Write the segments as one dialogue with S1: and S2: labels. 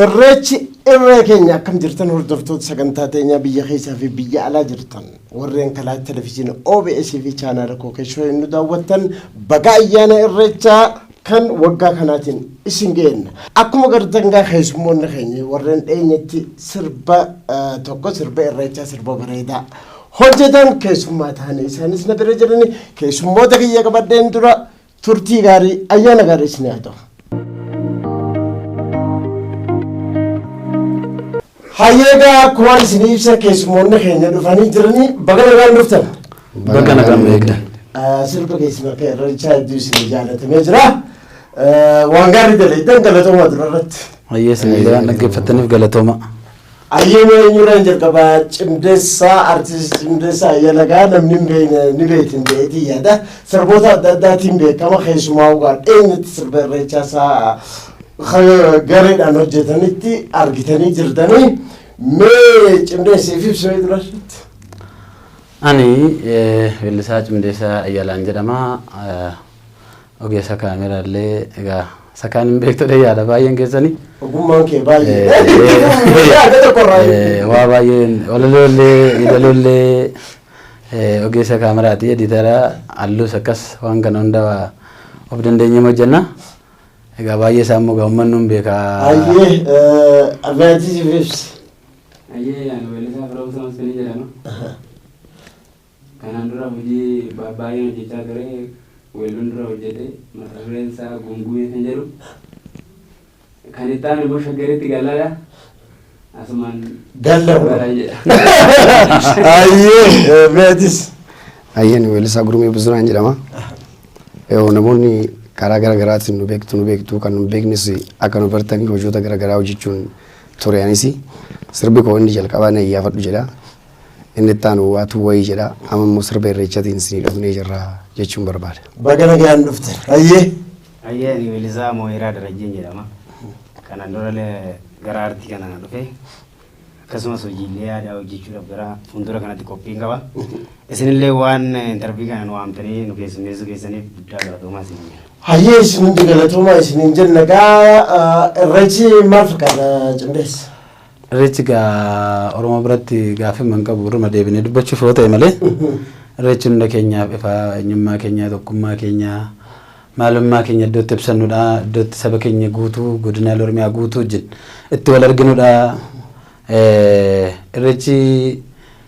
S1: Irreechi irree keenya. Akkam jirtan, hordoftoota sagantaa teenyaa biyya keessaa fi biyya alaa jirtan, warreen kalaa televizyiinii OBS fi chaanaala Kookeshoo nu daawwattan? Baga ayyaana Irreechaa kan waggaa kanaatiin isin geenna. Akkuma gartan gaa, keessummoonni keenya warreen dheenyatti sirba tokko, sirba Irreechaa, sirba bareedaa hojjetan keessummaa ta'anii isaanis na bira jirani. Keessummoota kiyya qabadheen dura turtii gaarii, ayyaana gaarii isin haa ta'u. Hayyeegaa, akkuma isinii ibsa, keessummoonni keenya dhufanii jiranii. Baga nagaan dhuftan.
S2: Baga nagaan nu eegdan.
S1: Sirba keessumaa akka Irreechaa hedduu isinii jaalatamee jira. Waan gaarii dalagdan, galatooma dura irratti.
S2: Hayyee, isin waan dhaggeeffattaniif galatooma.
S1: Ayyee, eenyurraan jalqabaa? Cimdeessaa, artiist Cimdeessaa Ayyalagaa namni hin beekne ni beektin jedheetii yaada. Sirboota adda addaatiin beekama. Keessumaa dhugaa dheenyatti sirba Irreechaa isaa gareedhaan hojjetanitti argitanii jirtanii. Mee Cimdeessiif ibsamee dura irratti.
S2: Ani weellisaa Cimdeessaa Ayyalaan jedhama. Ogeessa kaameraallee, egaa sakaan hin beektudha yaada baay'een keessanii.
S1: Ogummaan kee baay'ee. Yaada tokkorraa.
S2: Waa baay'een, walaloollee, yeedaloollee, ogeessa kaameraati, editara, halluus, akkas waan kana hunda of dandeenye hojjenna. Egaa baay'ee isaa immoo uummanni hin beeka.
S1: Ayyee, Abiyaatiif ibsi.
S3: Ayyee, ani weellisaa Firoomsa Masfinii jedhama. Kanaan dura hojii baay'een hojjechaa ture. Weelluun dura hojjete mata dureen isaa Gungumee kan jedhu. Kan itti aanu immoo Shaggaritti Gallaadha. Asumaan
S1: Galla.
S3: Galaan jedha.
S1: Ayyee, Beetis.
S4: Ayyeen, weellisaa Gurmee Buzunaan jedhama. Namoonni karaa gara garaatiin nu beektu, nu beektu, kan nu beeknes akka nu bartanii hojiiwwan gara garaa hojjechuun ture. Anis sirbi koo inni jalqabaa na iyyaafadhu jedha. Inni itti aanu waatu wayii jedha. Amma immoo sirba Irreechaatiin isinii dhufnee jirra jechuun barbaada.
S1: Baga nagaan dhufte. Ayyee.
S5: Ayyee, ani weellisaa Mooyiraa Darajjeen jedhama. Kanaan dura gara aartii kana dhufe, akkasumas hojiilee aadaa hojjechuudhaaf gara fuuldura kanatti qophiin qaba. Isinillee waan interview kana nu waamtanii nu keessummeessuu keessaniif guddaa galatoomaa isin jenna.
S1: Hayyee, isin hundi galatoomaa isiniin jenna. Gaa, Irreechi maal fakkaata, Cimdeessa?
S2: Irreechi gaa Oromoo biratti gaaffii man qabu, irruma deebinee dubbachuuf yoo ta'e malee, Irreechi hunda keenyaaf ifa. Eenyummaa keenya, tokkummaa keenya, maalummaa keenya iddoo itti ibsannudha. Iddoo itti saba keenya guutuu, godinaalee Oromiyaa guutuu wajjin itti wal arginudha. Irreechi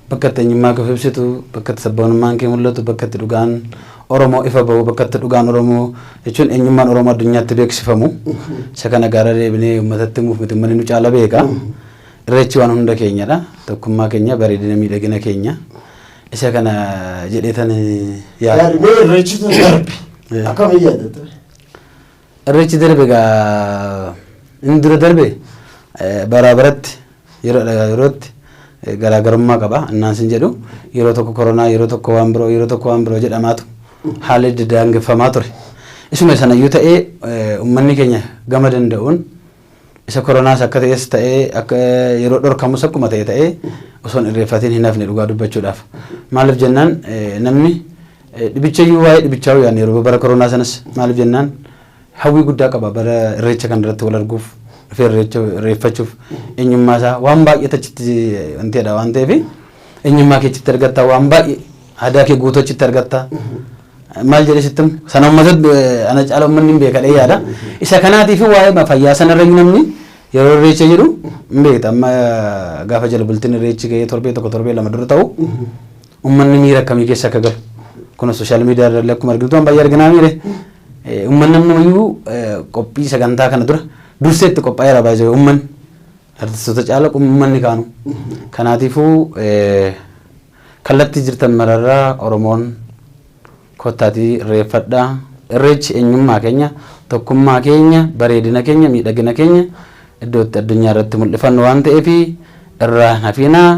S2: bakka itti eenyummaa kee of ibsitu, bakka itti sabboonummaan kee mul'atu, bakka itti dhugaan Oromoo ifa bahu, bakka itti dhugaan Oromoo jechuun eenyummaan Oromoo addunyaatti beeksifamu. Isa kana gaara deebinee uummatatti himuuf miti, uummanni nu caala beeka. Irreechi waan hunda keenyadha. Tokkummaa keenya, bareedina, miidhagina keenya. Isa kana jedheetan yaada.
S1: Gaarii, mee Irreechitu darbe akkamiin yaadatta?
S2: Irreechi darbe gaa, inni dura darbe baraa baratti, yeroodha yerootti garaagarummaa qaba. Innaan sin jedhu, yeroo tokko koronaa, yeroo tokko waan biroo, yeroo tokko waan biroo jedhamaatu haalli daangeffamaa ture. Isuma sanayyuu ta'ee, uummanni keenya gama danda'uun isa koronaas akka ta'es ta'ee, akka yeroo dhorkamus akkuma ta'e ta'ee, osoo hin irreeffatiin hin hafne dhugaa dubbachuudhaaf. Maaliif jennaan, namni dhibichayyuu, waa'ee dhibichaa yaadne yeroo bara koronaa sanas, maaliif jennaan, hawwii guddaa qaba bara Irreecha kan irratti wal arguuf, dhufee Irreecha irreeffachuuf. Eenyummaa isaa waan baay'ee achitti wanti waan ta'eef, eenyummaa kee achitti argatta, waan baay'ee aadaa kee guutuu achitti argatta. Maal jedhee sitti himu, sana uummata ana caala uummanni hin beekadhee yaada. Isa kanaatiif waa'ee fayyaa sanarra namni yeroo Irreecha jedhu hin beekta. Amma gaafa jala bultiin Irreechi gahee torbee tokko, torbee 2 dura ta'u, uummanni miira akkamii keessa akka galu kun social media irra akkuma argitu waan baay'ee arginaa miire. Uummanni ammayyuu qophii sagantaa kana dura dursee itti qophaa'eera. Baay'ee uummanni artistoota caala uummanni kaanu. Kanaatiifuu kallattii jirtan mararraa Oromoon kottaatii irreeffadhaa. Irreechi eenyummaa keenya, tokkummaa keenya, bareedina keenya, miidhagina keenya iddoo itti addunyaa irratti mul'ifannu waan ta'eef irraa hin hafiinaa.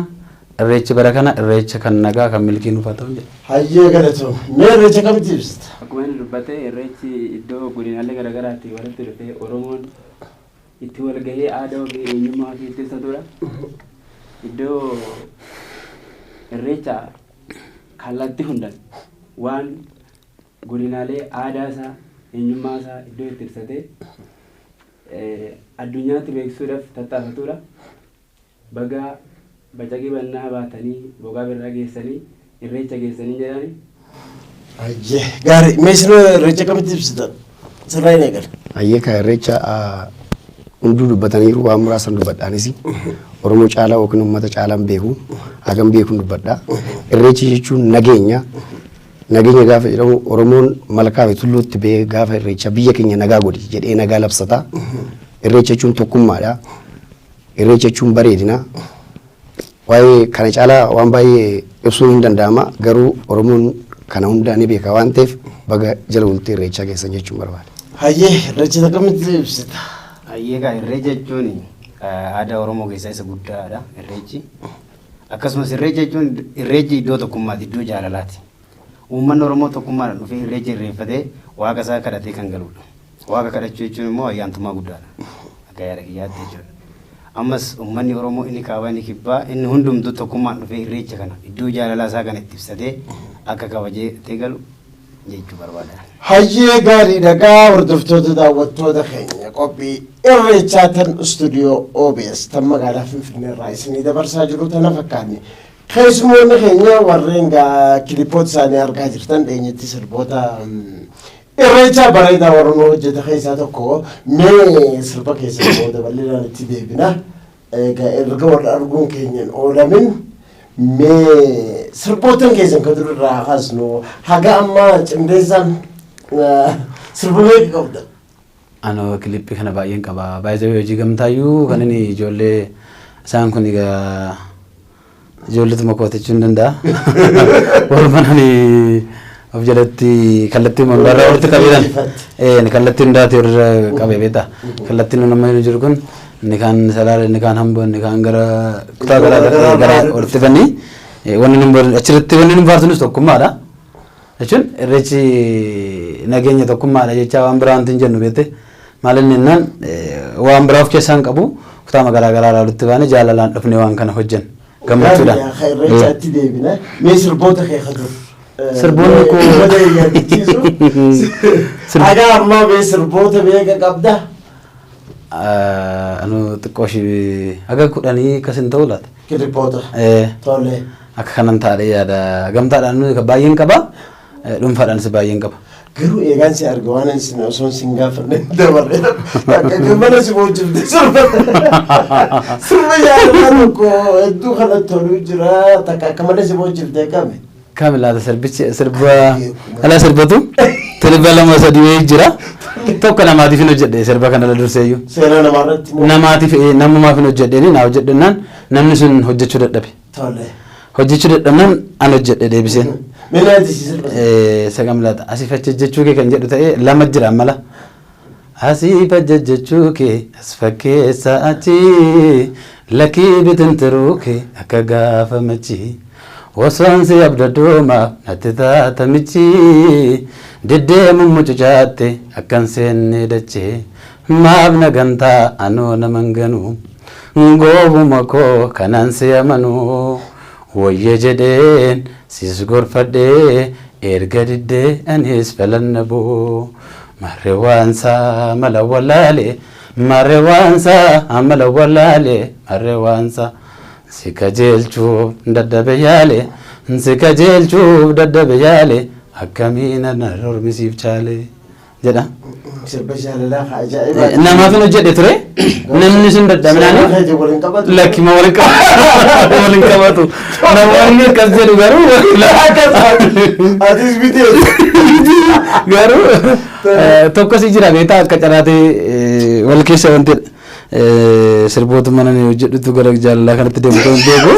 S2: Irreechi bara kana irreecha kan nagaa, kan milkii nuuf haa ta'u jedha.
S1: Hayyee, galatoom. Mee Irreecha kamitti ibsita?
S3: Akkuma inni dubbate, Irreechi iddoo godinaalee garaagaraatti walitti dhufee Oromoon itti wal gahee aadaa ofii, eenyummaa ofii itti ibsatudha. Iddoo Irreecha kallattii hundaan waan godinaalee aadaa isaa, eenyummaa isaa iddoo itti ibsatee Addunyaatti beeksisuudhaaf tattaafatudha. Bagaa bacaqii bannaa baatanii bogaa birraa geessanii irreecha geessanii jedhani.
S1: Ayyee, gaarii. Mee isin irreecha kamitti ibsitan? Sirraa hin eegale.
S4: Ayyee, kan irreecha hunduu dubbataniiru, waan muraasan dubbadhaanis Oromoo caalaa yookiin uummata caalaan beeku, hagam beekuun dubbadha. Irreechi jechuun nageenya. Nageenya gaafa jedhamu, Oromoon malkaa fi tulluutti bahee gaafa irreecha biyya keenya nagaa godhi jedhee nagaa labsata. Irreecha jechuun tokkummaadha. Irreecha jechuun bareedina. Waa'ee kana caalaa waan baay'ee ibsuun hin danda'ama. Garuu Oromoon kana hundaa ni beeka waan ta'eef, baga jala bultii irreechaa keessan jechuun barbaada.
S1: Hayyee, irreecha kamitti ibsita?
S5: Hayyee, egaa irreecha jechuun aadaa Oromoo keessaa isa guddaadha irreechi. Akkasumas irreecha jechuun irreechi iddoo tokkummaati, iddoo jaalalaati. Uummanni Oromoo tokkummaadhaan dhufee irreecha irreeffatee waaqa isaa kadhatee kan galudha. Waaqa kadhachuu jechuun immoo ayyaantummaa guddaadha. Akka yaada kiyyaatti jechuudha. Ammas uummanni Oromoo inni kaabaa, inni kibbaa, inni hundumtuu tokkummaan dhufee irreecha kana iddoo jaalalaa isaa kana itti ibsatee akka kabajatee galu jechuu barbaada.
S1: Hayyee, gaariidha. Gaa hordoftoota, daawwattoota keenya, qophii irreechaa tan istuudiyoo OBS tan magaalaa Finfinnee irraa isinii dabarsaa jiru tana fakkaanne. Keessumoonni keenya warreen gaa kilipoota isaanii argaa jirtan, dheenyetti sirboota irreechaa bareedaa warra nu hojjete keessaa tokko. Mee sirba keessan booda bal'inaan itti deebina. Egaa erga wal arguun keenyan oolamin, mee sirbootan keessan kan dur irraa kaasnu, haga ammaa cimdeessaan sirba meeqa qabda?
S2: Ano kilippii kana baay'een qaba. Baay'ee hojii gamtaayyuu kan inni ijoollee isaan kun egaa ijoolletuma kooti jechuun danda'a. Walumaa nani of jalatti kallattii hundarraa walitti qabeedhaan. Kallattii hundaati warra qabee beektaa. Kallattiin nu nama jiru kun inni kaan Salaale, inni kaan Hamboo, inni kaan gara kutaa gara gara walitti dhufanii wanni nu achirratti wanni nu faarsinus tokkummaadha. Jechuun irreechi nageenya, tokkummaadha jecha waan biraa wanti hin jennu beekte. Maal inni jennaan, waan biraa of keessaa hin qabu, kutaa magaalaa garaa irraa walitti baanee jaalalaan dhufnee waan kana hojjennu gammachuudhaan.
S1: Irreechaatti deebina. Mee sirboota kee ka dur.
S2: Sirboonni koo-
S1: Uummata yaadachiisu. Haga ammaa mee sirboota meeqa qabda?
S2: Anu xiqqoo ishii haga 10 akkas hin ta'u laata.
S1: Kilipoota. Tole.
S2: Akka kanan taa'ee yaada, gamtaadhaan baay'een qaba, dhuunfaadhaanis baay'een qaba.
S1: Garuu eegaan si arga waan isin osoo sin gaafanne dabarre, akka mana si boojjifte sirba sirba yaadamaa tokko hedduu kanatti toluu jira, takka akka malee si boojjifte kami?
S2: Kami laata sirbichi? Sirba ala sirbatu sirba lama sadii wayii jira. Tokko namaatiif hin hojjedhe, sirba kana la durseeyyuu.
S1: Seenaa namaa irratti moo?
S2: Namaatiif, namumaaf hin hojjedheeni, naa hojjedhennaan namni sun hojjechuu dadhabe.
S1: Tole.
S2: Hojjechuu dadhabnaan an hojjedhe deebiseen.
S1: Mee naati si sirba?
S2: Sagam laata, asii facha jechuu kee kan jedhu ta'ee lama jira mala. Asii facha jechuu kee as fakkeessa, achi lakkii bitintiruu kee akka gaafa machi. Osoon si abdadduumaaf natti taata michi, diddeemu mucucaatte akkan seenne dachee, maaf na gantaa anoo naman ganu, goobuma koo kanaan si amanuu, wayya jedheen sis gorfadhee, erga diddee anis filanna boo, marre waansaa mala wallaale, marre waansaa mala wallaale, marre waansaa si kajeelchuuf dadhabe yaale, si kajeelchuuf dadhabe yaale, akkamiin ana ormisiif chaale jedha.
S1: Sirba jaalalaa ka ajaa'ibaati.
S2: Namaaf hin hojjedhe ture, namni sun dadhabnaan.
S1: Seenaa keetii waliin qabatu.
S2: Lakki, ma waliin qabatu, waliin qabatu. Namoonni akkas jedhu garuu.
S1: Atis bitee.
S2: Garuu tokko si jira beektaa, akka caraatee wal keessa wanti sirboota mana ni hojjedhutu gara jaalalaa kanatti deemu ta'uu hin beeku.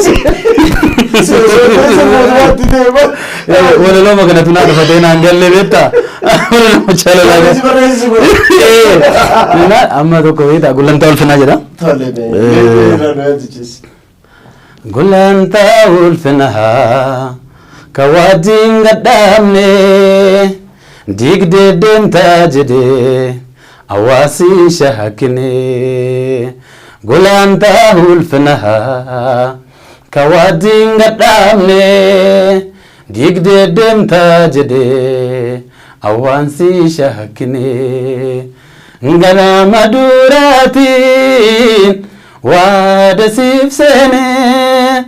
S1: Sirboota deema.
S2: Walaloo kanatu naa dhufatee naan gallee beektaa. Walaloo jaalalaa.
S1: Si barreessi kun.
S2: Amma tokko beektaa, gulantaa ulfinaa jedha.
S1: Tole mee. Mee nu yaadachiisi.
S2: Gulantaa ulfinaa ka wajjin gadhaabne, diigdee deemtaa jedhee hawaasi shaakine. Gulantaa ulfinaa ka wajjin gadhaabne, diigdee deemtaa jedhee hawaasi shaakine. Ganama duraatiin waada siif seenee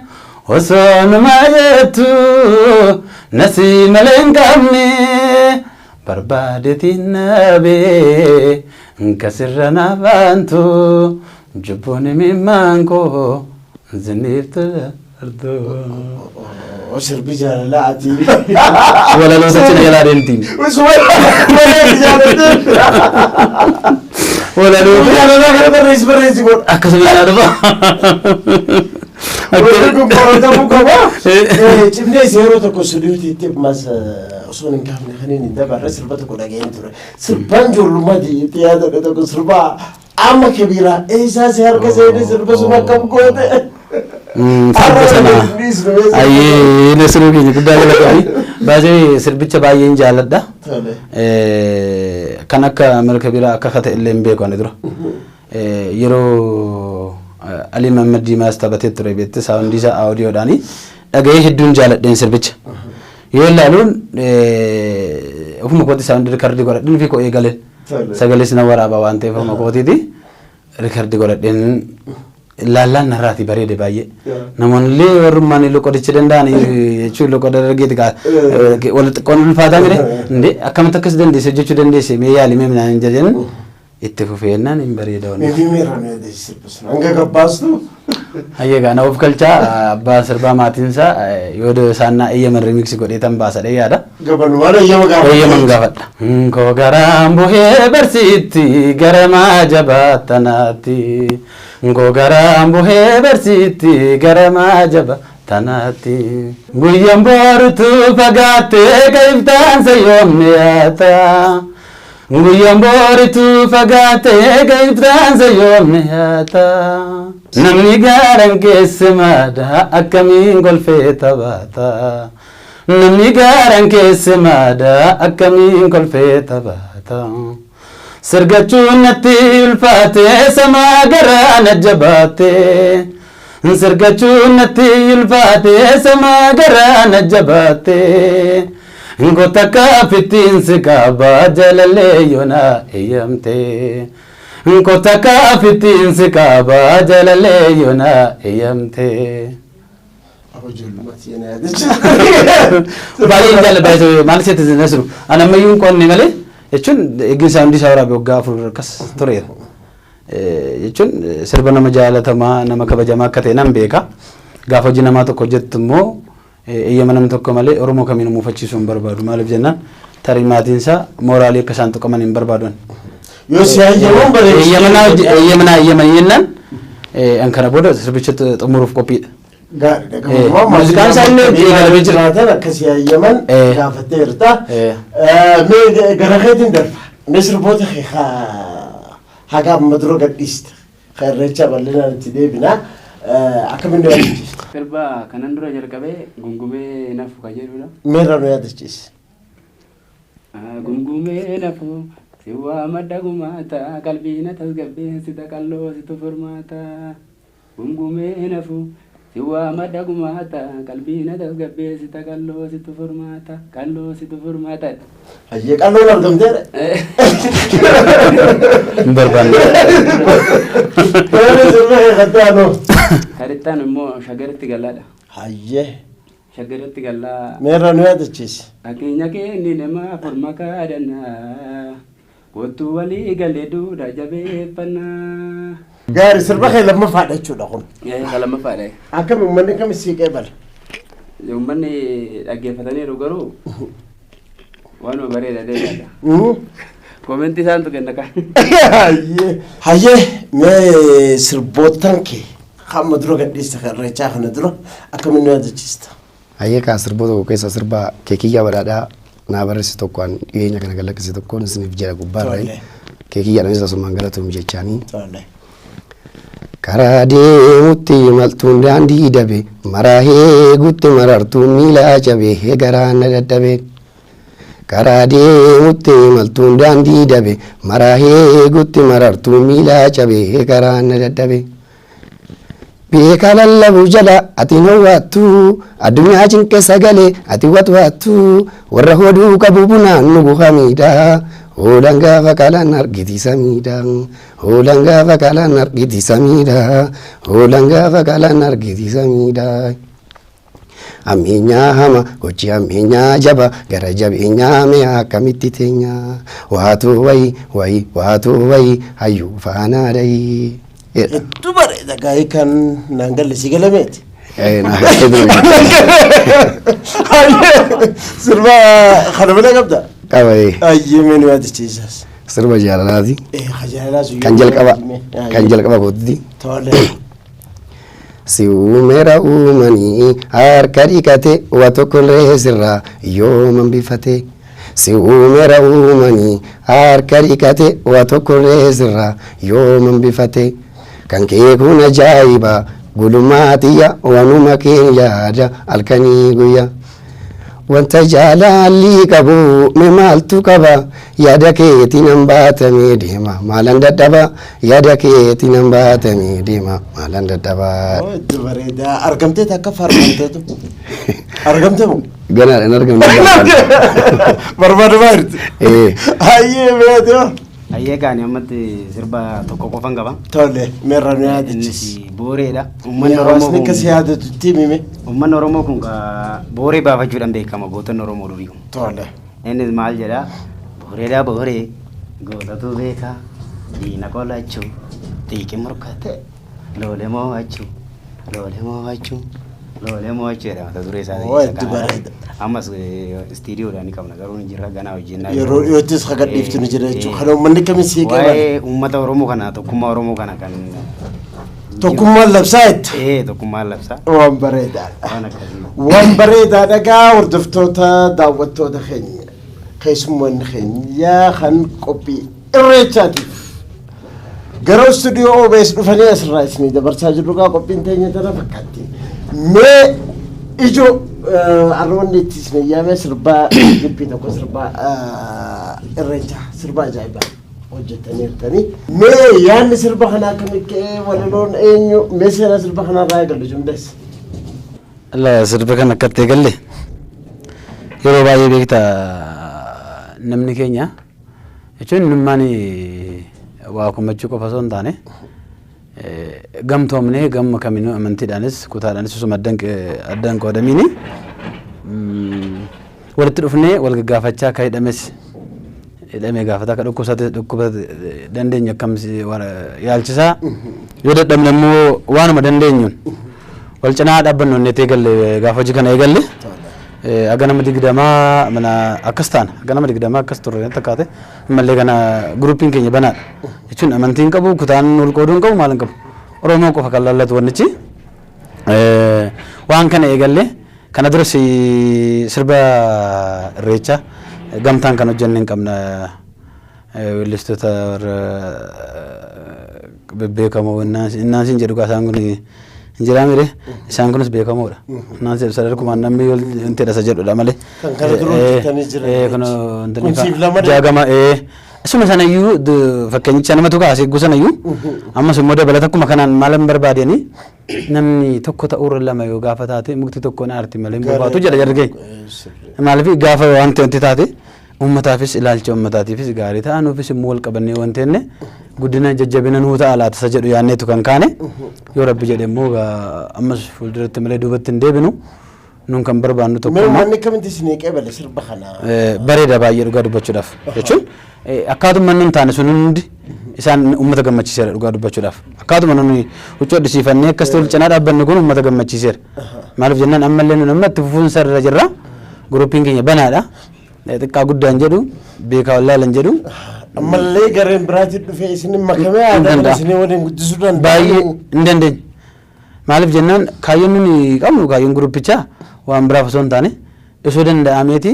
S2: osoo numa jettu nasii malee hin qabne barbaadetiin nabee kasirra naaf aantu jubbuun imimmaan koo ziniif ardu.
S1: Sirbi jaalalaa ati.
S2: Walaloo sachina jalaa deemtiin.
S1: Jaalatee.
S2: Walaloo
S1: Jaalalaa kana barreessi barreessi godha.
S2: Akkasuma jalaa dhufa.
S1: Wanti kun qoratamuu qaba. Cimnee yeroo tokko stuudiyootti ammas osoo hin kaafne kan inni dabarre sirba tokko dhaga'een ture. Sirbaan ijoollummaa itti yaadadhe tokko sirba amma kabiraa eessaa si harka seenee sirba sun akkam goote?
S2: Sirba sana ayyee nasiruu keenya guddaa galatoomi. Baay'ee sirbicha baay'een jaalladha. Kan akka malka biraa akka kate illee hin beeku ani dura. Yeroo Alii Mammad Diimaas taphatee ture beekte sound isaa audio dhaani dhaga'ee hedduun jaalladheen sirbicha. Yoo ilaaluun ofuma kootti sound record godhadheen fi koo eegaleen. Sagalees na waraaba waan ta'eef ofuma kootiiti record godhadheen laallaan narraati bareede baay'ee. Namoonni illee warrummaan loqodicha danda'an jechuun loqoda dargeeti kaa wal xiqqoon ulfaataa mire indee akkamitti akkas dandeesse hojjechuu dandeesse mee yaali mee minaan jedhan itti fufeennaan hin bareeda wanni.
S1: Meetii meerra sirba sun hanga gabbaastu.
S2: Hayyee gaa na of galchaa abbaa sirbaa maatiinsaa yoo isaan naa eeyyaman remix godhee tan baasadhee yaada.
S1: Gabanumaan eeyyama gaafadha.
S2: Eeyyaman gaafadha. Koo garaan buhee barsiitti gara maa jabaatanaatti. Koo garaan buhee barsiitti gara maa jabaatanaatti. Guyyaan boorutu fagaattee ka iftaansa yoomne yaata. Guyyaan booritu fagaattee ka iftaansa yoomne yaata. Namni gaaran keessa maada akkamiin golfee taphaata. Namni gaaran keessa maada akkamiin kolfee taphaata. Sirgachuun natti ulfaate samaa garaa na jabaate. Sirgachuun natti ulfaate samaa garaa na jabaate. Goota kaafittiin si qaba jaalallee yoona eeyyamte. Goota kaafittiin si qaba jaalallee yoona eeyyamte.
S1: Ijoollummaatti na yaadachiisa.
S2: Baay'een jaalladha maal isheetti nasiru. Ani ammayyuu hin qoonne malee jechuun eegin sound isaa waraabee waggaa 4 akkas tureera. Jechuun sirba nama jaalatamaa nama kabajamaa akka ta'e nan beeka. Gaafa hojii namaa tokko hojjettu immoo eeyyama namni tokko malee Oromoo kamiin muufachiisuu hin barbaadu. Maaliif jennaan tarii maatiin isaa mooraalii akka isaan tuqaman hin barbaadan.
S1: Yoo si hayyaman bareedu.
S2: Eeyyama naa eeyyamanii jennaan an kana booda sirbicha xumuruuf qophiidha.
S1: Gaariidha.
S2: Muuziqaan isaa illee eegalamee jira.
S1: Jiraatan akkasii hayyaman gaafatteerta. Mee gara keetiin darba. Mee sirboota kee haga amma dura gadhiiste. Ka irreecha bal'inaan itti deebina. Akkamiin nu yaadachiista?
S3: Sirba kanan dura jalqabee gungumee nafu ka jedhudha.
S1: Meerra nu yaadachiisi.
S3: Gungumee nafu si waa madda gumaata qalbii na tasgabbeessita qalloo situ furmaata. Gungumee nafu si waa madda gumaata qalbii na tasgabbeessita qalloo situ furmaata qalloo situ furmaata.
S1: Hayyee qalloon argamteedha.
S2: Hin barbaanne.
S1: Tolee sirba kee kattee anoo.
S3: Kan itti aanu immoo shagaritti gallaadha.
S1: Hayyee
S3: Shagaritti gallaa.
S1: Meerra nu yaadachiisi.
S3: Fakkeenya keenni nama afur kaadhannaa. Kottuu walii galee duudha jabeeffannaa.
S1: Gaarii sirba kee lammaffaadha jechuudha kun.
S3: Ka lammaffaadha.
S1: Akkami uummanni kam sii qeebala?
S3: Uummanni dhaggeeffataniiru garuu waanuma bareeda deebiidha. Comment isaantu kenna kan.
S1: Hayyee. Hayyee mee sirboottan kee hamma dura gadhiiste kan irreechaa kana dura akkamiin nu yaadachiista?
S4: Hayyee kaa sirboota tokko keessa sirba keekiyyaa badhaadhaa naa barreesse tokko an dhiyeenya kana galakkise tokkoon isiniif jedha gubbaarra.
S1: Tole.
S4: Keekiyyaadhaanis asumaan galatoom jechaanii.
S1: Tole.
S4: Karaa deemutti imaltuun daandii dabe maraa eegutti marartuun miila cabe garaan na dadhabe. Karaa deemutti imaltuun daandii dabe maraa eegutti marartuun miila cabe garaan na dadhabe. Beeka lallabu jala ati hawwattu addunyaa cinqe sagalee ati watwaattu warra hoduu qabu bunaan nu buhamidha. Hoolaan gaafa qalaan argiti samiidha. Hoolaan gaafa qalaan argiti samiidha. Hoolaan gaafa qalaan argiti samiidha. Ammeenyaa hama gochi ammeenyaa jaba gara jabeenyaa mi'a akkamitti teenya waatu wayi wayi waatu wayi hayyuu faanaa dhayi.
S1: Hedduu bareeda gaa'ii kan naan galle si galameeti. Sirba kana malee qabda?
S4: Qaba.
S1: Ayyee mee nu yaadachiisas.
S4: Sirba jaalalaati.
S1: Jaalalaa sun
S4: Kan jalqaba kan jalqaba kootti.
S1: Tole.
S4: Si uumeera uumanii harka dhiqate waa tokkollee sirraa yooman bifate. Si uumeera uumanii harka dhiqate waa tokkollee sirraa yooman bifate. Kan kee kun ajaa'iba gulummaa xiyya waanuma keen yaada halkanii guyyaa. Wanta jaalalli qabu mee maaltu qaba yaada keetiin nan baatamee deema maalan dadhaba yaada keetiin nan baatamee deema maalan dadhaba.
S1: Hedduu bareeda. Argamtee takka faarfamteetu. Argamte moo?
S4: Ganaadhaan argamne.
S1: Barbaadamaa jirti.
S4: Ee.
S1: Ayyee meeti hoo?
S5: Ayyee gaani ammatti sirba tokko qofan qaba.
S1: Tole meerra nu yaadachiisi.
S5: Innis booreedha. Uummanni Oromoo
S1: Hawaasni
S5: kun
S1: akka si yaadatutti himime.
S5: Uummanni Oromoo kun booree baafachuudhaan beekama gootonni Oromoo durii kun.
S1: Tole.
S5: Innis maal jedhaa? Booreedha booree gootatu beeka diina qolachuu xiiqi morkate loolee mo'achuu loolee mo'achuu loolee mo'achuu jedha mata duree isaa.
S1: Oo, hedduu bareeda.
S5: Ammas istiidiyoodhaan ni qabna garuu ni jirra ganaa hojjennaa.
S1: Yeroo dhiyoottis haga dhiiftu ni jira jechuudha. Kana uummanni kamiin sii qaban?
S5: Waa'ee uummata Oromoo kana tokkummaa Oromoo kana kan
S1: Tokkummaan labsaa jetta.
S5: Ee tokkummaan labsaa.
S1: Waan bareedaadha.
S5: Waan akkasii.
S1: Waan bareedaa dhagaa hordoftoota daawwattoota keenya keessummoonni keenya kan qophii irreechaatiif gara istuudiyoo OBS dhufanii asirraa isinii dabarsaa jirru gaa qophiin teenya tana fakkaatti. Mee ijoo arroonni itti isin yaame sirbaa dubbii tokko sirbaa irreechaa sirbaa ajaa'ibaa hojjetaniirtanii. Mee yaadni sirba kanaa akkamitti ka'ee walaloon eenyu mee seenaa sirba kanarraa eegallu jumlees.
S2: La sirba kan akkatti eegalle yeroo baay'ee beekta namni keenya jechuun nummaan waa komachuu qofa osoo hin taane gamtoomnee gamma kaminuu amantiidhaanis kutaadhaanis osuma addan qoodamiini walitti dhufnee wal gaggaafachaa akka hidhames hidhamee gaafata akka dhukkubsate dhukkuba dandeenyu akkam yaalchisaa yoo dadhabne immoo waanuma dandeenyuun wal cinaa dhaabbannu inni eegalle gaafa hojii kana eegalle aga nama 20 mana akkas ta'an aga nama 20 akkas turre natti fakkaate ammallee kana gurupiin keenya banaadha jechuun amantii hin qabu kutaan wal qooduu hin qabu maal hin qabu Oromoo qofa kan laallatu wannichi waan kana eegalle kana dura sirba irreecha gamtaan kan hojjenne hin qabna weellistoota warra bebbeekamoo innaan siin jedhu isaan kun hin jiraa mire isaan kunis beekamoodha. Innaan jedhu sadarkumaan namni wanti isa jedhudha malee.
S1: Kan kana dura hojjetanii jiran.
S2: Kun
S1: Kun siif lama
S2: jaagama isuma sanayyuu fakkeenyicha namatu kaase eeguu sanayyuu ammas immoo dabalata akkuma kanaan maal hin barbaadeni namni tokko ta'uurra lama yoo gaafa taate mukti tokko na aarti malee hin bobaatu jedha jarri keenya. Maaliif gaafa wanti wanti taate uummataafis ilaalcha uummataatiifis gaarii ta'a nuufis immoo wal qabannee wanti jenne guddina jajjabina nuu ta'a laata isa jedhu yaadneetu kan kaane yoo rabbi jedhe immoo ammas fuulduratti malee duubatti hin deebinu nuun kan barbaannu
S1: Mee
S2: tokkummaa.
S1: uummanni akkamitti isinii qeebale sirba kana?
S2: Bareeda baay'ee dhugaa dubbachuudhaaf jechuun akkaatuma nun taane sun hundi isaan uummata gammachiiseera dhugaa dubbachuudhaaf akkaatuma nuni huccuu addisiifannee akkas wal cinaa dhaabbannu kun uummata gammachiiseera maaliif jennaan ammallee nun amma itti fufuunsa irra jirra gurupiin keenya banaadha xiqqaa guddaan jedhu beekaa wallaalan jedhu
S1: Ammallee gareen biraatiin dhufee isin makamee aadaa kana
S2: danda'a.
S1: isinii waliin guddisuu danda'a.
S2: Baay'ee hin dandeenye. Maaliif jennaan kaayyoon nuni qabnu kaayyoon guruppichaa waan biraaf osoo hin taane osoo danda'ameeti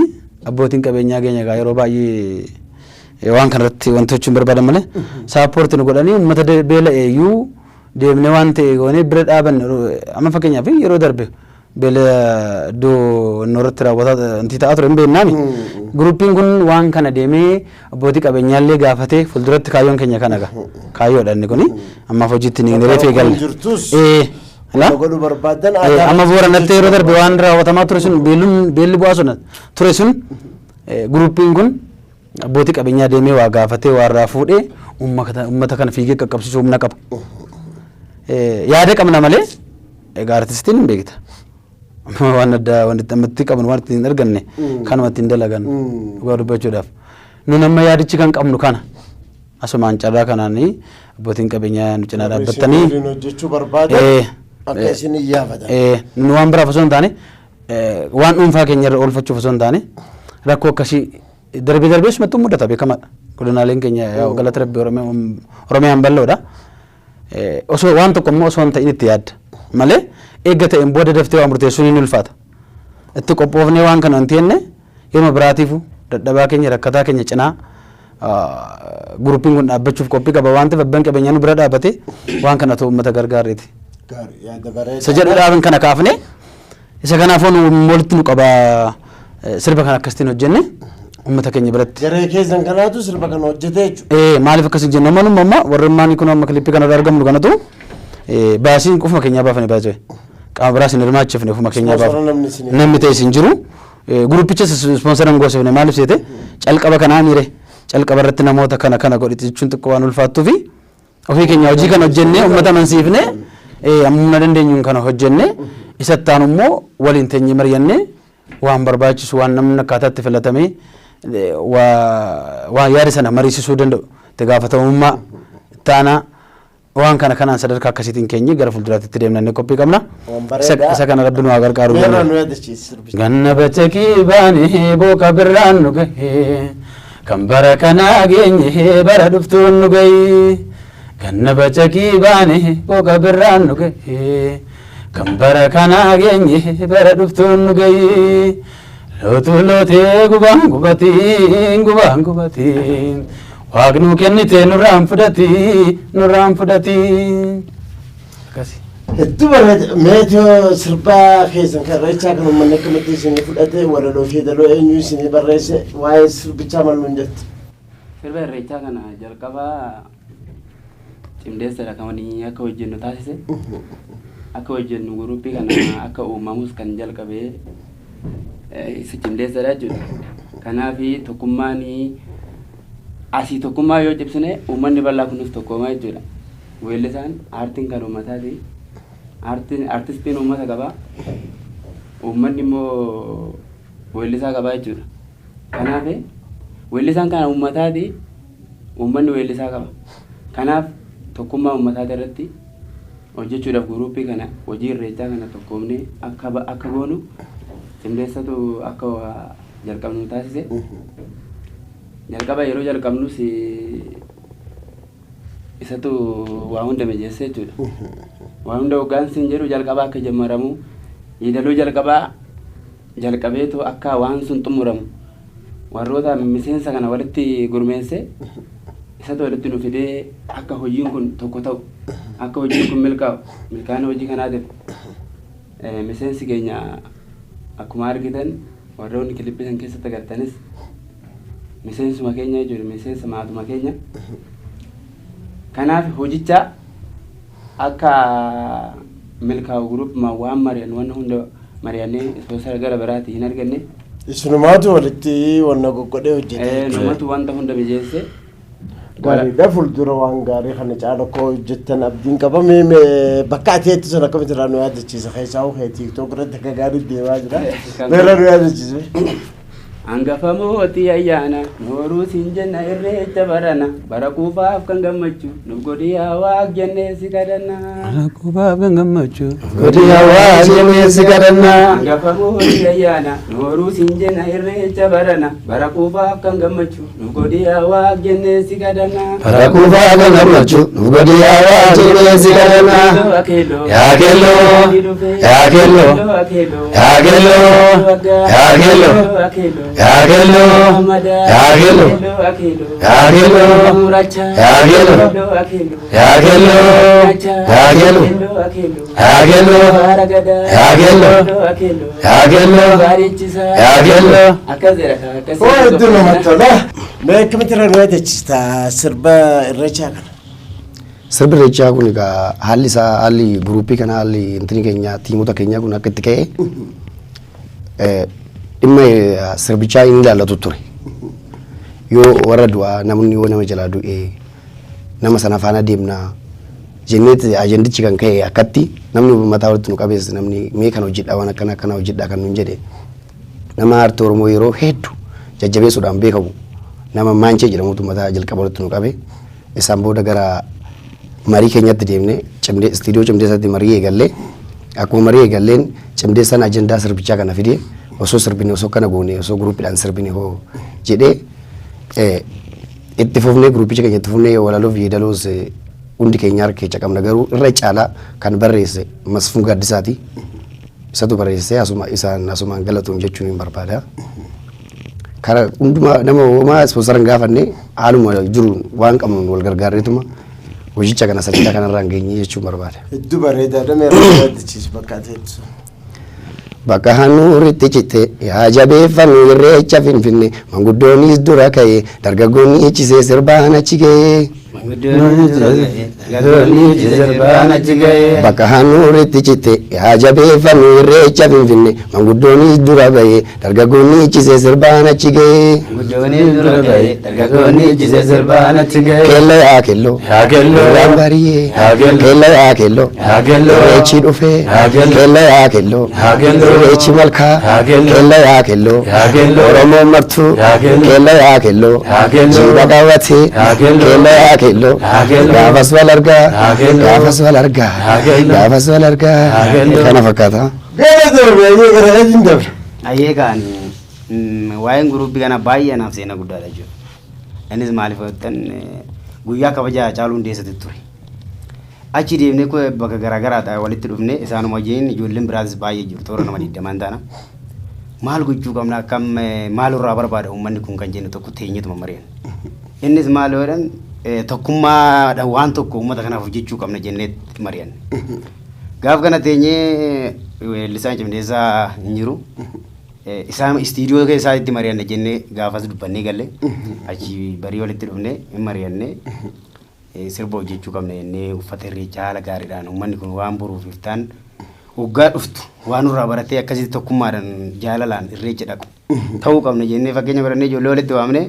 S2: abbootiin qabeenyaa keenya egaa yeroo baay'ee waan kanarratti wanti gochuun barbaadan malee saappoorti nu godhanii uummata beela'eeyyuu deemnee waan ta'e goonee bira dhaabanne amma fakkeenyaaf yeroo darbe beela iddoo inni irratti raawwataa wanti ta'aa ture hin beeknaami. Guruppiin kun waan kana deemee abbootii qabeenyaallee gaafatee fuulduratti kaayyoon keenya kana ga'a. Kaayyoodha inni kuni ammaaf hojiitti ni reefee galle.
S1: Jirtus.
S2: La?
S1: Godhuu barbaadan aadaa
S2: Amma booranatti yeroo darbe waan raawwatamaa ture sun beelluun beelli bu'aa sun ture sun guruppiin kun Abbootii qabeenyaa deemee waa gaafatee waa irraa fuudhee uummata kana fiigee qaqqabsiisuu humna qaba. Yaada qabna malee egaa artistiin hin beekta. Waan addaa waan itti ammatti qabnu waan ittiin hin arganne kanuma ittiin dalagan dhugaa dubbachuudhaaf. Nun amma yaadichi kan qabnu kana asumaan carraa kanaan abbootiin qabeenyaa nu cinaa dhaabbattanii
S1: Isin waliin hojjechuu barbaadan akka isin iyyaafatan.
S2: Nu waan biraaf osoo hin taane, waan dhuunfaa keenya irra oolfachuuf osoo hin taane, rakkoo akkasii darbee darbee sumattuu mudata, beekamaadha. Godinaaleen keenya yaa galata Rabbii Oromiyaan bal'oodha. Osoo waan tokko immoo osoo hin ta'in itti yaadda malee eegga ta'een booda daftee waa murteessuun hin ulfaata. Itti qophoofnee waan kana hin teenne yeroo biraatiifu dadhabaa keenya rakkataa keenya cinaa guruppiin kun dhaabbachuuf qophii qaba waan ta'eef abbaan qabeenyaa nu bira dhaabbate waan kana ta'u uummata gargaarreeti.
S1: Gaarii, yaada bareedaa.
S2: Isa jedhuudhaaf kana kaafne, isa kanaafuu nu walitti nu qaba, sirba kana akkasitiin hojjenne uummata keenya biratti.
S1: Garee keessan kanaatu sirba kana hojjete jechuudha.
S2: Maaliif akkas jennu, amma numma amma warri ammaan kun amma kilippii kanarra argamnu kanatu baasiin qofuma keenyaa baafne, baasee qaama biraas hin hirmaachifne, ofuma keenyaa
S1: Ispoonsara
S2: baafne.
S1: namni isin
S2: Namni ta'e hin jiru. Guruppicha ispoonsara hin goosifne, maaliif seete, calqaba kanaa miire calqaba irratti namoota kana kana godhite jechuun xiqqoo waan ulfaattuu fi ofii keenya hojii kana hojjennee uummata amansiifne, amma humna dandeenyuun kana hojjennee, isatti aanu immoo waliin teenyee mari'annee waan barbaachisu, waan namni akkaataa itti filatamee waan yaada sana mariisisuu danda'u, itti gaafatamummaa itti aanaa waan kana kanaan sadarkaa akkasiitiin keenye gara fuulduraatti itti deemna inni qophii qabna.
S1: Waan bareedaa.
S2: Isa kana Rabbi nu haa gargaaru.
S1: Meerraa nu yaadachiisi sirbicha.
S2: Ganna bacaqii baanee booka birraan nu gahee, kan bara kanaa geenye bara dhuftuun nu gahee. Ganna bacaqii baanee booka birraan nu gahee, kan bara kanaa geenye bara dhuftuun nu gahee. Lootu lootee gubaan gubatiin, gubaan gubatiin, waaqnu kennite nurraan fudhatii, nurraan fudhatii. Akkasi.
S1: Hedduu bareeda. Meetoo sirbaa keessan kan irreechaa kan uummanni akkamitti isinii fudhate? Walaloo fi yeedaloo eenyu isinii barreesse? Waa'ee sirbichaa maal nuun jette?
S3: Sirba irreechaa kana jalqabaa cimdeessadha kan akka hojjennu taasise. Akka hojjennu guruppii kana akka uumamus kan jalqabee isa cimdeessadha jechuudha. Kanaaf tokkummaan asii tokkummaa yoo cimsine uummanni bal'aa kunis tokkoomaa jechuudha. Weellisaan aartiin kan uummataati. Aartiin artistiin uummata qaba. Uummanni immoo weellisaa qaba jechuudha. Kanaaf weellisaan kan uummataati. Uummanni weellisaa qaba. Kanaaf tokkummaa uummataati irratti hojjechuudhaaf guruppii kana hojii irreechaa kana tokkoomnee akka goonu cimdeessatu akka jalqabnu taasise. Jalqaba yeroo jalqabnus isatu waa hunda mijeesse jechuudha. Waa hunda hoggaansi jedhu jalqaba akka jammaramu yeedaloo jalqabaa jalqabeetu akka waan sun xumuramu warroota miseensa kana walitti gurmeesse, isatu walitti nu fidee akka hojiin kun tokko ta'u, akka hojiin kun milkaa'u. Milkaa'ina hojii kanaatiif miseensi keenya akkuma argitan warroonni kilippii san keessatti agartanis miseensuma keenya jechuudha, miseensa maatuma keenya. Kanaaf hojicha akka milkaa'u guruppuma waan mari'an waan hunda mari'annee ispoonsara gara biraati hin arganne.
S1: Isinumaatu walitti wanna goggodhee hojjete.
S3: Namatu wanta hunda mijeesse.
S1: Gaariidha, fuuldura waan gaarii kana caala koo hojjettan abdiin qaba. Mee bakka ati eetti sun akkamitti irraa nu yaadachiisa? Keessaa hoo TikTok irratti akka gaarii deemaa jira. Meerraa nu yaadachiise.
S3: Hangafa mootii ayyaana nooruu siin jenna, irreecha barana bara kuufaaf kan gammachuu nuuf godhi yaa Waaq jennee si kadhanna.
S2: Kuufaaf kan gammachuu godhi yaa Waaq jennee si kadhanna.
S3: Hangafa mootii ayyaana nooruu siin jenna, irreecha barana bara kuufaaf kan gammachuu nuuf godhi yaa Waaq jennee si kadhanna.
S4: Bara kuufaa kan gammachuu nuuf godhi yaa Waaq jennee si kadhanna. Yaa keelloo, yaa keelloo, yaa keelloo, yaa keelloo, yaa keelloo, yaa keelloo, yaa keelloo, yaa keelloo, yaa keelloo, yaa keelloo, yaa keelloo, yaa keelloo, yaa keelloo, yaa keelloo.
S3: Akkas jedha akkas.
S1: Oo, hedduu namatti tola. Mee akkamitti irraa nu yaadachiista sirba irreechaa kana?
S4: Sirbi irreechaa kun egaa haalli isaa, haalli guruppii kanaa, haalli intini keenya tiimota keenyaa kun akka itti ka'e dhimma sirbichaa inni ilaallatu ture. Yoo warra du'aa namni yoo nama jalaa du'e nama sana faana deemnaa jenneeti ajendichi kan ka'e akkatti namni mataa walitti nu qabeesse, namni mee kan hojjedha waan akkana akkana hojjedha kan nuun jedhe, nama aartii Oromoo yeroo hedduu jajjabeessuudhaan beekamu, nama Maanchee jedhamutu mataa jalqaba walitti nu qabe. Isaan booda gara marii keenyatti deemne, cimdee istiidiyoo Cimdeessatti marii eegallee. Akkuma marii eegalleen Cimdeessaan ajendaa sirbichaa kana fide, osoo sirbine, osoo kana goone, osoo guruupiidhaan sirbine hoo jedhee, itti fufnee guruupicha keenya itti fufnee. Walaloof yeedaloos hundi keenya harka keessa qabna, garuu irra caalaa kan barreesse Masfuun Gaaddisaati. Isatu barreesse, asuma isaan asumaan galatoom jechuun hin barbaada. Kara hundumaa nama homaa ispoonsara hin gaafanne, haaluma jiruun waan qabnuun wal gargaarreetuma hojicha kana sadarkaa kanarraan geenye jechuun barbaada.
S1: Hedduu bareedaadha, mee irraa yaadachiisu bakka ati hedduu.
S4: Bakka hanuuritti citte yaa jabeeffannu Irreecha Finfinne, manguddoonis dura ka'e, dargaggoonni ichisee sirbaan achi ga'e. Bakka hanuuritti citte yaa jabeeffannu Irreecha Finfinne, manguddoonis dura ba'e, dargaggoonni ichisee sirbaan achi ga'e. Keelloo yaa keelloo.
S2: Yaa keelloo.
S4: Irraan bari'ee.
S2: Yaa keelloo.
S4: Keelloo yaa keelloo.
S2: Yaa keelloo.
S4: Irreechi dhufee.
S2: Yaa keelloo.
S4: Keelloo yaa keelloo.
S2: Yaa keelloo.
S4: Irreechi malkaa.
S2: Yaa keelloo.
S4: Keelloo yaa keelloo.
S2: Yaa keelloo.
S4: Oromoon martuu.
S2: Yaa keelloo.
S4: Keelloo yaa keelloo.
S2: Yaa keelloo.
S4: Jiidha qabatee.
S2: Yaa keelloo.
S4: Keelloo yaa keelloo.
S2: Yaa keelloo.
S4: Gaafas wal argaa.
S2: Yaa keelloo.
S4: Gaafas wal argaa.
S2: Yaa keelloo.
S4: Gaafas wal argaa.
S2: Yaa keelloo.
S4: Kana fakkaata.
S1: Gara darbe ayyee gara adiin dabre.
S5: Ayyee kaan waa'een guruppii kana baay'ee anaaf seenaa guddaadha jechuudha. Innis maaliif jettan, guyyaa kabaja Haacaaluu Hundeessatti ture. Achi deemnee bakka garaagaraadha walitti dhufne, isaanuma wajjin ijoolleen biraatis baay'ee jiru, toora nama 20n taana. Maal gochuu qabna, akkam, maalirraa barbaada uummanni kun kan jennu tokko teenyetuma mari'an. Innis maal jedhan, tokkummaadhaan waan tokko uummata kanaaf hojjechuu qabna jennee mari'an. Gaaf kana teenyee weellisaan Cimdeessaa hin jiru. Isaan istiidiyoo keessaa itti mari'anne jennee gaafas dubbannee galle, achi barii walitti dhufne hin mari'anne, sirba hojjechuu qabna jennee, uffata Irreechaa haala gaariidhaan uummanni kun waan boruuf iftaan waggaa dhuftu waan nurraa baratee akkasitti tokkummaadhaan jaalalaan Irreecha dhaqu ta'uu qabna jennee fakkeenya barannee, ijoollee walitti waamne,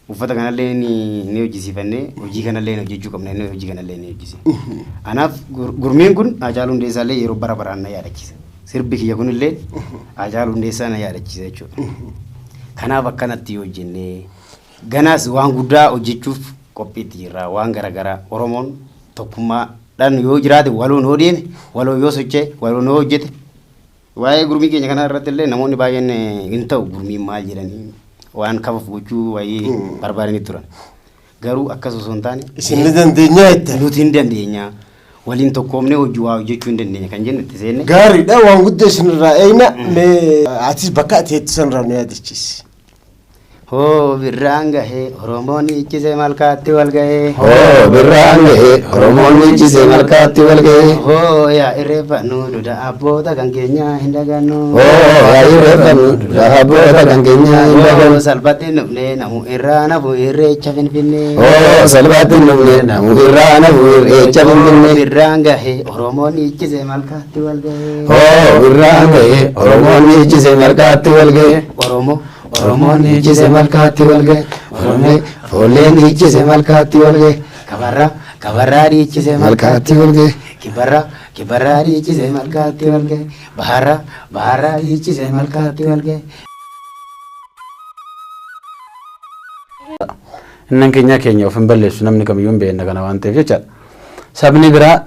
S5: uffata kanallee ni hojjisiifannee, hojii kanallee ni hojjechuu qabna jennee hojii kanallee ni hojjisiifne. Anaaf gurmiin kun Haacaaluu Hundeessaallee yeroo bara baraan na yaadachiisa. Sirbi kiyya kunillee Haacaaluu Hundeessaa na yaadachiisa jechuudha. Kanaaf akkanatti yoo hojjennee ganaas waan guddaa hojjechuuf qophiitti jirra, waan garaagaraa. Oromoon tokkummaadhaan yoo jiraate, waloon yoo deeme, waloon yoo socho'e, waloon yoo hojjete, waa'ee gurmii keenya kana irratti illee namoonni baay'een hin ta'u gurmiin maal jedhanii waan kafaaf gochuu wayii barbaadanii turan. Garuu akkas osoo hin taane
S1: Isin ni dandeenyaa jette.
S5: Nuti hin dandeenya, waliin tokkoomnee hojii waa hojjechuu hin dandeenya kan jennu itti seenne.
S1: Gaariidha, waan guddaa isinirraa eeyna, mee atis bakka ati hedduu sanirraa nu yaadachiisi.
S5: Hoo birraan gahee, Oromoon ichise malkaatti wal gahee.
S4: Hoo birraan gahee, Oromoon ichise malkaatti wal gahee.
S5: Hoo yaa irreeffannu duda abboota kan keenyaa hin dagannu.
S4: Hoo yaa irreeffannu duda abboota kan keenyaa hin
S5: Hoo
S4: dagannu.
S5: salphatti dhufnee namu irraa nafu Irreecha Finfinnee.
S4: Hoo salphaatti dhufnee namu irraa nafu Irreecha
S5: Hoo
S4: Finfinnee.
S5: birraan gahee, Oromoon ichise malkaatti wal gahee.
S4: Hoo birraan gahee, Oromoon ichise malkaatti wal gahee.
S5: Oromoo
S4: Oromoon ichise malkaatti wal gahee. Oromoo foolleen ichise malkaatti wal gahee.
S5: Kabarra kabarraa dhiichise
S4: malkaatti wal gahee.
S5: Kibbarra kibbarraa dhiichise malkaatti wal gahee. Baharra baharraa dhiichise malkaatti wal gahee.
S2: Innan keenya keenya of hin balleessu, namni kamiyyuu hin beekna kana waan ta'eef jechaadha. Sabni biraa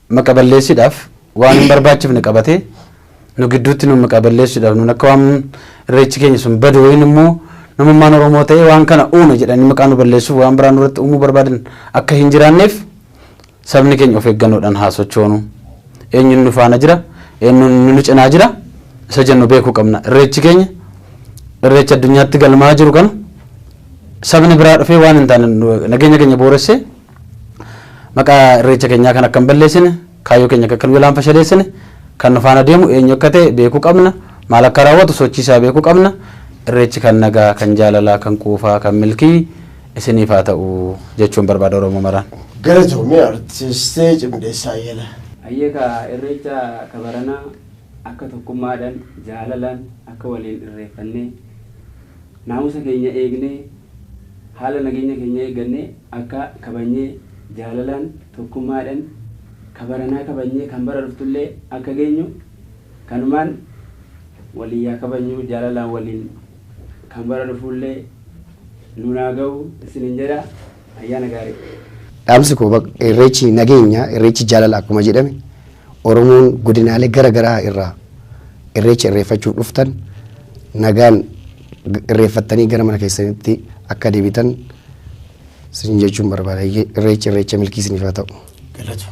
S2: maqa balleessuudhaaf waan hin barbaachifne qabatee nu gidduutti nu maqa balleessuudhaaf, nun akka waan Irreechi keenya sun badu wayin immoo namummaan Oromoo ta'ee waan kana uume jedhanii maqaa nu balleessuuf waan biraa nurratti uumuu barbaadan akka hin jiraanneef sabni keenya of eeggannoodhaan haa sochoonu. Eenyuun nu faana jira, eenyuun nu cinaa jira isa jennu beekuu qabna. Irreechi keenya Irreecha addunyaatti galmaa jiru kana sabni biraa dhufee waan hin taane nageenya keenya booressee maqaa Irreecha keenyaa kan akka hin balleessine, kaayyoo keenya akka hin wilaan fashaleessine, kan nu faana deemu eenyu akka ta'e beekuu qabna, maal akka raawwatu sochii isaa beekuu qabna. Irreechi kan nagaa, kan jaalalaa, kan quufaa, kan milkii isiniif haa ta'u jechuun barbaada Oromoo maraan.
S1: Galatoomii, artistii Cimdeessaa Ayyala.
S3: Ayyeeka Irreecha kabaranaa akka tokkummaadhaan jaalalaan akka waliin irreeffannee naamusa keenya eegnee. Haala nageenya keenya eeggannee akka kabajnee jaalalaan tokkummaadhaan kabaranaa kabajnee kan bara dhuftullee akka geenyu kanumaan waliin yaa kabajnu, jaalalaan waliin kan bara dhufullee nunaa ga'u isinin jedha. Ayyaana gaarii.
S4: Dhaamsi koo irreechi nageenya, irreechi jaalala akkuma jedhame, Oromoon godinaalee gara garaa irraa irreecha irreeffachuuf dhuftan nagaan irreeffattanii gara mana keessanitti akka deebitan isin jechuun barbaada. Irreechi irreecha milkii isiniif haa ta'u.
S1: Galatu.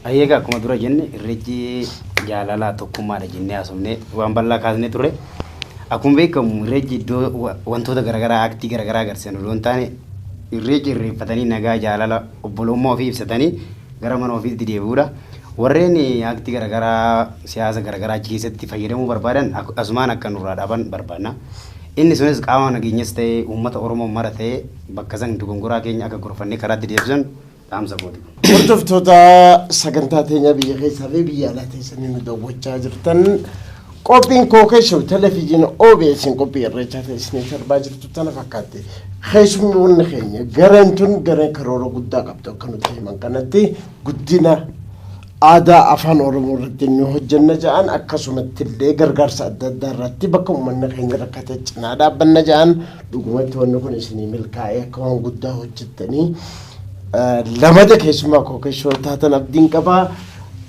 S5: Ayyeegaa, akkuma dura jenne irreechi jaalalaa tokkummaadha jennee haasofnee waan bal'aa kaasnee turre. Akkuma beekamu irreechi iddoo wantoota garaagaraa aktii garaagaraa agarsiisan odoo hin taane, irreecha irreeffatanii nagaa, jaalala, obbolummaa ofii ibsatanii gara mana ofiitti deebi'uudha. Warreen aktii garaagaraa siyaasa garaagaraa achi keessatti fayyadamuu barbaadan asumaan akka nurraa dhaaban barbaadna. Inni sunis qaama nageenyas ta'ee uummata Oromoo mara ta'ee bakka san dogongoraa keenya akka gorfannee karaatti deebisan dhaamsa kooti.
S1: Hordoftoota sagantaa teenya biyya keessaa fi biyya alaa teessanii nu daawwachaa jirtan, qophiin koo keessoo televiiziyoona OBS qophii irreechaa ta'e isinii darbaa jirtu tana fakkaatti. Keessummoonni keenya gareen tun gareen karoora guddaa qabdu. Akka nuti himan kanatti guddina aadaa afaan Oromoo irratti nu hojjenna jedhan, akkasumatti illee gargaarsa adda addaa irratti bakka uummanni keenya rakkate cinaa dhaabbanna jedhan. Dhugumatti wanni kun isinii milkaa'ee akka waan guddaa hojjettanii lamada keessumaa koo keessoo taatan abdiin qabaa.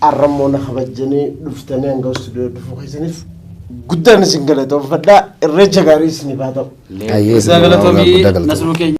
S1: Arrammoo na kabajjanii dhuftanii hanga istuudiyoo dhufuu keessaniif guddaan isin galatoomfadhaa. Irreecha gaarii isiniif haa ta'u.
S4: Ayyee,
S6: Guddaa galatoomii.
S4: Guddaa galatoomii.
S6: Nasruu keenya.